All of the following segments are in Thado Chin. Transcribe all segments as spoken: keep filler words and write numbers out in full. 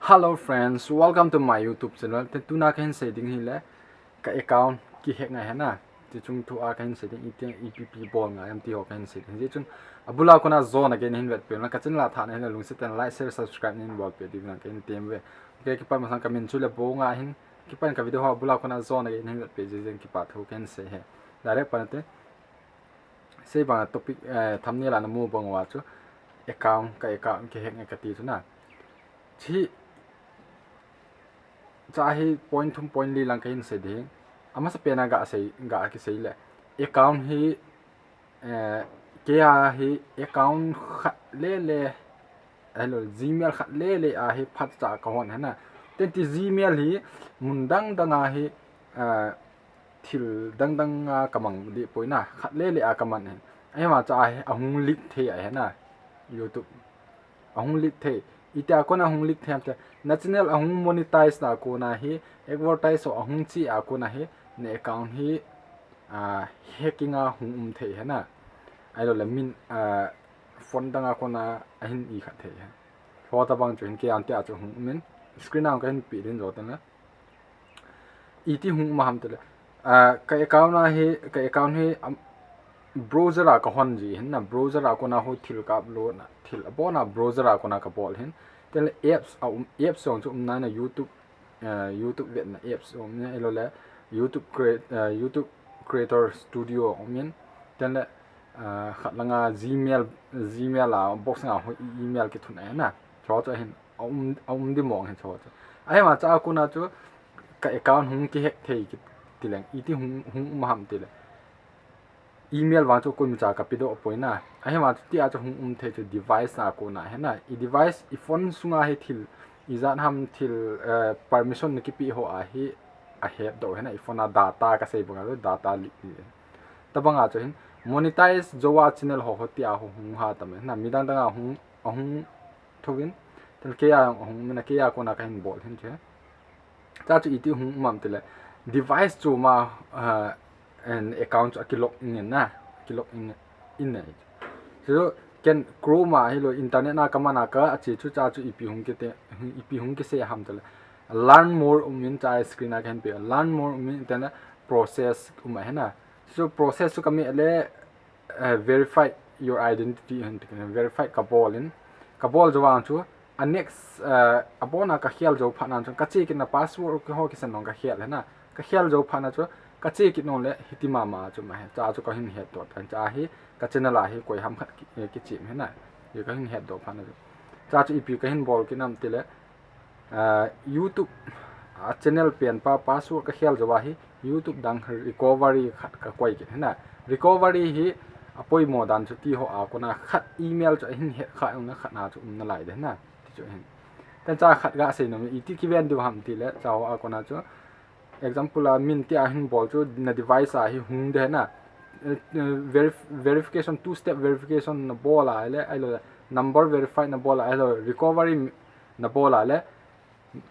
Hello friends, welcome to my YouTube channel. Te tuna kahin sei ding hi le ka account kihack ngai hena. Ti chung thu a kahin sei ding, iti ipi ipi bol ngai ham ti ho kahin sei ding. Hijeh chun abula kona jona gei nahin vetpeh na, ka channel a thah nahi le lungset tah in like, share, subscribe nahin bolpeh diuvin kahin tem uve. Okay, kipat masang ka min chu le Bonga ahin, kipat in ka video ho abula kona jona gei nahin vetpeh jeh in kipa thu kahin sei e. Direct pan te. Sei bang topic, eh, thumbnail a namu bang uva chu account, ka account kihack ngai kati chu na. Chi cha hi point thum point li lang kahin sei ding. Amasa pen a ga sei, ga kisei le. Account hi, eh, kei a hi account khat le le, ahilou le Gmail khat le le a hi phatcha kahon hena. Tenti Gmail hi mun dang dang a hi, eh, thil dang dang a kamang deh poi na, khat le le a kamang hin. Ahivang cha hi ahung leak thei ahi na, YouTube. Ahung leak thei. Itia kona ahung leak thei ham ti le, na channel ahung monetize na kona hi, advertise ho ahung che a kona hi, na account hi, ah, hacking a hung um thei hena. Ahilou le min, ah, phone dang a kona ahin i khat thei he. Ho tabang chu hin kei a tia chu hung um in, screen a kahin pe ding jo tena. Iti hung um ham ti le. Ah, ka account a hi, ka account hi, um, browser a kahon ji hin na, browser a kona ho thil ka upload na, thil abon a browser a kona kabol hin. Tile apps a um, apps jong chu um nai na, YouTube, ah, YouTube vetna apps um nai, ahilou le YouTube create, ah, YouTube Creator Studio um in. Tile, ah, khat langa Gmail, Gmail a box nga ho email kithun ahi na. Chu chu ahin, a um, a um di mong hin chu chu. Ahivang cha kona chu ka account hung kihack thei kiti leng, iti hung, hung um ham ti le. Email vang chu koima cha kapedoh poi na. Ahivang chu tia chu hung um thei chu device a kona hena. I device, i phone sunga hi thil ijat ham thil, eh, permission na kipe ho a hi ahetdoh hena. I phone a data kasei banga chu data leak ni. Tabanga chu hin monetize jou a channel ho ho tia ho hung ha tam hena. Midang dang a hung, ahung thouvin. Tile kei a ahung, mina kei a kona kahin bol hin che. Cha chu iti hung um ham ti le, device chu ma, ah, an account chu aki log in na, aki log in, in na. Chu ken Chrome a hilou internet na kaman a ka ache chu cha chu ipi hung kite, ipi hung kisei ham ti le. Learn more um in cha screen a kahin pe. Learn more um in tena process um ahi na. Chu process chu kame le, eh, verify your identity hin ti, verify kabol in, kabol jou vang chu, a next, eh, abon a kakhel jou phat na chu, kache kit na password kiho kisan nong kakhel hena, kakhel jou phat na chu, kache kit nong le hiti mama chu ma he, cha chu kahin hetdoh tan, cha hi ka channel a hi koi ham khat ki, eh, kichem hena, hi kahin hetdoh phat na chu, cha chu ipi kahin bol kit nam ti le, ah, YouTube, ah, channel pen pa password kakhel jou a hi, YouTube dang recovery khat kakoi kit hena. Recovery hi apoimo dan chu ti ho a kona khat email chu ahin hack kha jong na khat na chu um nalai de hena. Ti chu hin. Tile cha khat ga sei nom iti kiven diu ham ti le, cha ho a kona chu. Example a min tia hin bol chu na device a hi hung de hena. Eh, eh, verif-, verification, two step verification na bol a le, ahilou le number verify na bol a, ahilou recovery na bol a le,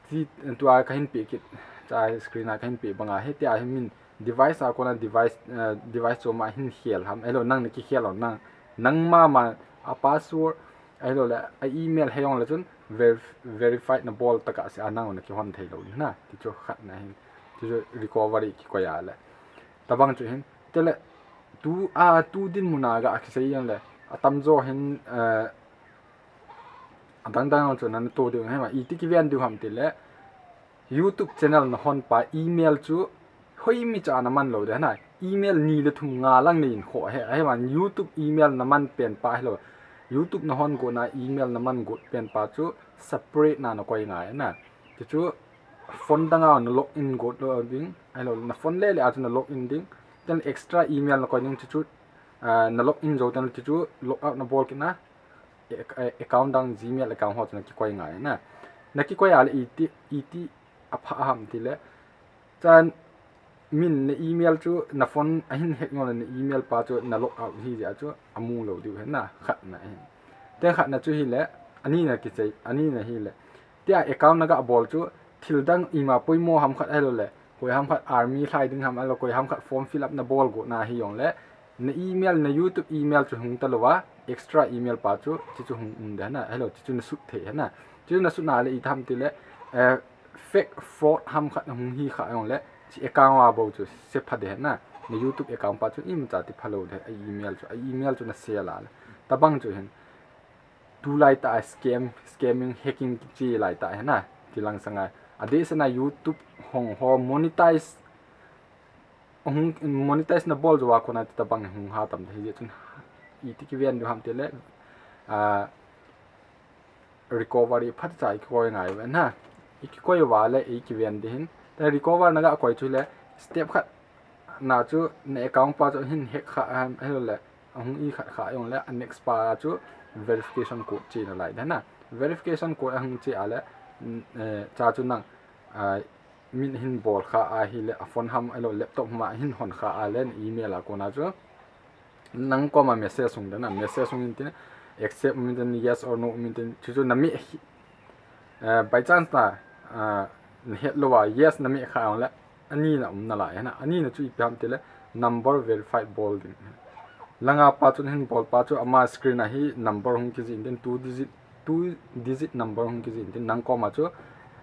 ti, tua kahin pe kit, cha screen a kahin pe banga hi, tia hi min device a kona device, eh, device chu ma hin khel ham, ahilou nang na kikhel lou, nang, nang mama a password, ahilou le a email hijong le chun verif-, verified na bol tah a se a nang na kihon thei lou na, ti chu khat na hin, ti chu recovery kikoi a le. Tabang chu hin, tile, tu a, tu dinmun a ga kisei jong le, atam jo hin, eh, adang dang chu nana to diu, hema, iti kiven diu ham ti le, YouTube channel na hon pa email chu, hoimi cha na man lou de hena, email ni le thum nga lang nei in kho he, hema, YouTube email na man pen pa hilou, YouTube na hon go na email na man go pen pa chu, separate na na koi ngai na, ti chu, phone dang a na log in go lou ding, ahilou, na phone le le a chu na log in ding, then extra email na koi ding ti chu, ah, na log in jou tah le ti chu log out na bol kit na, ac-, account dang Gmail account ho chu na kikoi ngai na. Na kikoi a le iti, iti apha ham ti le. Chan min na email chu na phone ahin hack ngon le na email pa chu na log out hi jeh a chu amu lou diu hena khat na hin. Te khat na chu hi le, ani na kichai, ani na hi le. Tia account na ga bol chu thil dang ima poimo ham khat ahilou le. Koi ham khat army lhai ding ham ahilou, koi ham khat form fill up na bol go na hijong le. Na email, na YouTube email chu hung ta lou va, extra email pa chu, chi chu hung um de hena, ahilou, chi chu na sut thei hena. Chi chu na sut na le iti ham ti le, eh, fake fraud ham khat hung hi kha jongle, chi account a bou chu se pha de na. Na YouTube account pa chu imacha ti pha lou de, a email chu, a email chu na se la le. Tabang chu hin, tulai tah a scam, scamming, hacking chi lai tah hi na, ti lang sanga. Adeh sena YouTube hong ho monetize, hung monetize na bol jou a kona ti tabang hung ha tam de, hijeh chun iti kiven diu ham ti le, ah, recovery phat cha i kikoi ngai ve na. I kikoi uva le i kiven di hin. Te recover na ga koi chu le step khat na chu na account pa chu hin hack kha ham, ahilou le ahung i khat kha jongle a next pa chu verification code che na lai de na. Verification code ahung che a le, mm, eh, cha chu nang, ah, min hin bol kha ahile a phone ham ahilou laptop ham a hin hon kha a le na email a kona chu nang koma message hung de na, message hung in tin, accept um in tin, yes or no um in tin, chu chu na meh hi, eh, by chance ta, ah, na het lou a, yes na meh kha jongle, ani na um na lai hi na, ani na chu ipi ham ti le, number verified bol ding. Langa pa chun hin bol pa chu ama screen a hi number hung kijih in tin, two digit, two digit number hung kijih in tin, nang koma chu,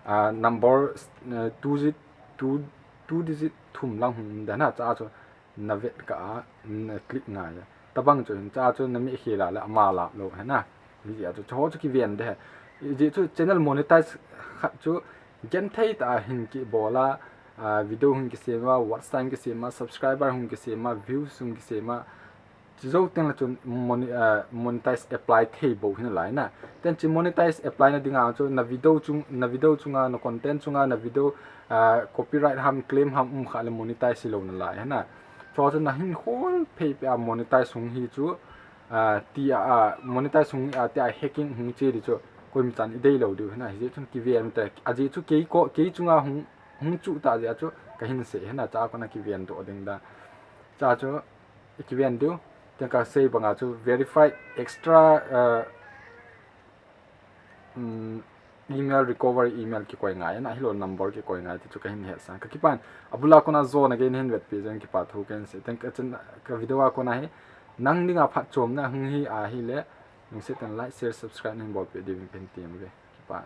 ah, number, eh, two digit, two, two digit thum lang hung um de na, cha chu na vet kah a, na click ngai a. Tabang chu hin cha chu na meh khel a le ama lap lou hi na. Hijeh a chu, chu ho chu kiven de hi. Hijeh chu channel monetize khat chu genthei tah a hin kibol a, ah, video hung kisem a, watch time kisem a, subscriber hung kisem a, views hung kisem a. Chu jou teng le chun moni-, ah, monetize apply thei bou hi na lai na. Ten chi monetize apply na dinga chu na video chung, na video chunga, na content chunga, na video, ah, copyright ham, claim ham um kha le monetize hi lou na lai hi na. Chu chu na hin khol phei peh a monetize hung hi chu, ah, ti a, ah, monetize hung hi a ti a hacking hung che di chu koima chan i dei lou diu hi na. Hijeh chun kiven te, ajeh chu kei ko, kei chunga hung, hung chu ta jeh a chu ka hin sei hi na, cha kona kiven doh ding da. Cha chu i kiven diu, ten ka sei banga chu verified extra, uh, um, email recovery email kikoi ngai, na hilou number kikoi ngai, ti chu ka hin hetsah. Ka kipan, abula kona jona gei na hin vetpi jeng kipa thu ka hin sei. Ten ka chun ka video a kona hi, nang dinga phatchomna hung hi ahile, lungset tah in like, share, subscribe na hin bolpeh diuvin ka hin tem uve. Kipa.